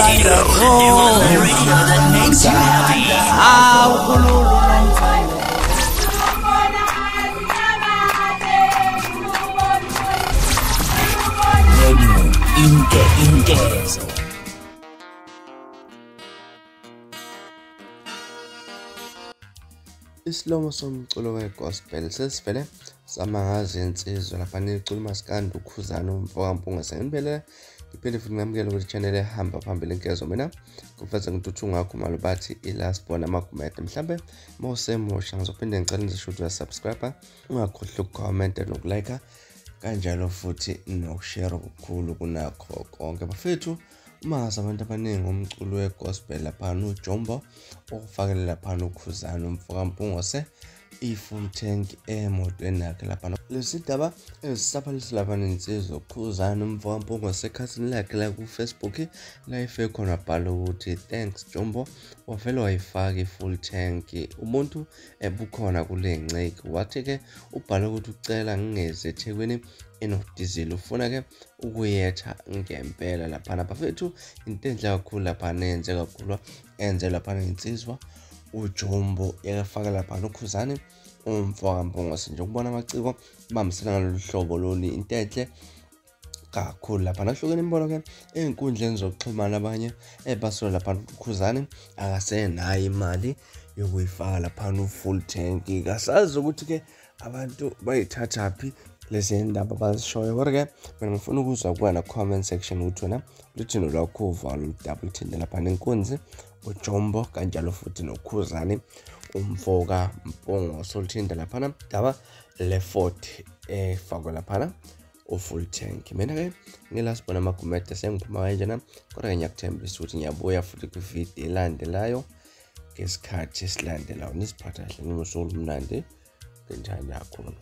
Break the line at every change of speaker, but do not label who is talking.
Radio. Radio that makes you happy. Radio Inke Inkezo.
Isilomo somculo wegospel sesivele samangaza insizwa lapha nicula umaskandi uKhuzani umfoka Mpungose. Ngibele ngiphinde futhi ngamukele ukuthi channel ehamba phambili Inkezo. Mina kufeza ngintuthu ngakho malubathi ilast born amagumede. Mhlambe mawusemusha ngizophinde ngicela nje ukuthi subscribe, ungakhohlwa ukucomment nokulike kanjalo futhi nokushare okukhulu kunakho konke. Bafethu, umazi abantu abaningi umculo wegospel lapha uJumbo okufakele lapha uKhuzani umfoka Mpungose i-full tank emotweni yakhe lapha. Lesi daba esisaphalisa lapha insizwa uKhuzani umfoka Mpungose ekhasini lakhe la ku-Facebook la ife khona bhala ukuthi thanks Jumbo, wavele wayifaka i-full tank umuntu ebukhona kule nceke. Wathi-ke ubhala ukuthi ucela ngingeze eThekwini enodizili, ufuna-ke ukuyetha ngempela laphana. Bafethu, into enhle kakhulu laphana enze kakhulu enze laphana insizwa uJumbo yakafaka laphana uKhuzani umfoka Mpungose. Nje ukubona amaciko bambisana ngalolu hlobo lolu into enhle kakhulu laphana. Ahlukene imibono-ke ey'nkundleni zokuxhumana, abanye ebasola laphana uKhuzani akasenayo imali yokuyifaka laphana u-full tank. Kasazi ukuthi-ke abantu bayithathaphi lezi ndaba bazishoyo, kodwa-ke mina ngifuna ukuzwa kuwena comment section ukuthi wena luthini lwakho uvalo udaba luthinte laphana inkunzi uJumbo kanjalo futhi noKhuzani umfoka Mpungose oluthinta laphana daba le-Ford efakwe laphana u-full tank. Mina-ke ngilasibona amagumede sengiphuma kanjena, kodwa-ke ngiyakuthembisa ukuthi ngiyabuya futhi kwividiyo elandelayo ngesikhathi esilandelayo. Nisiphatha kahle, nibe usuku olumnandi, ngithanda kakhulu.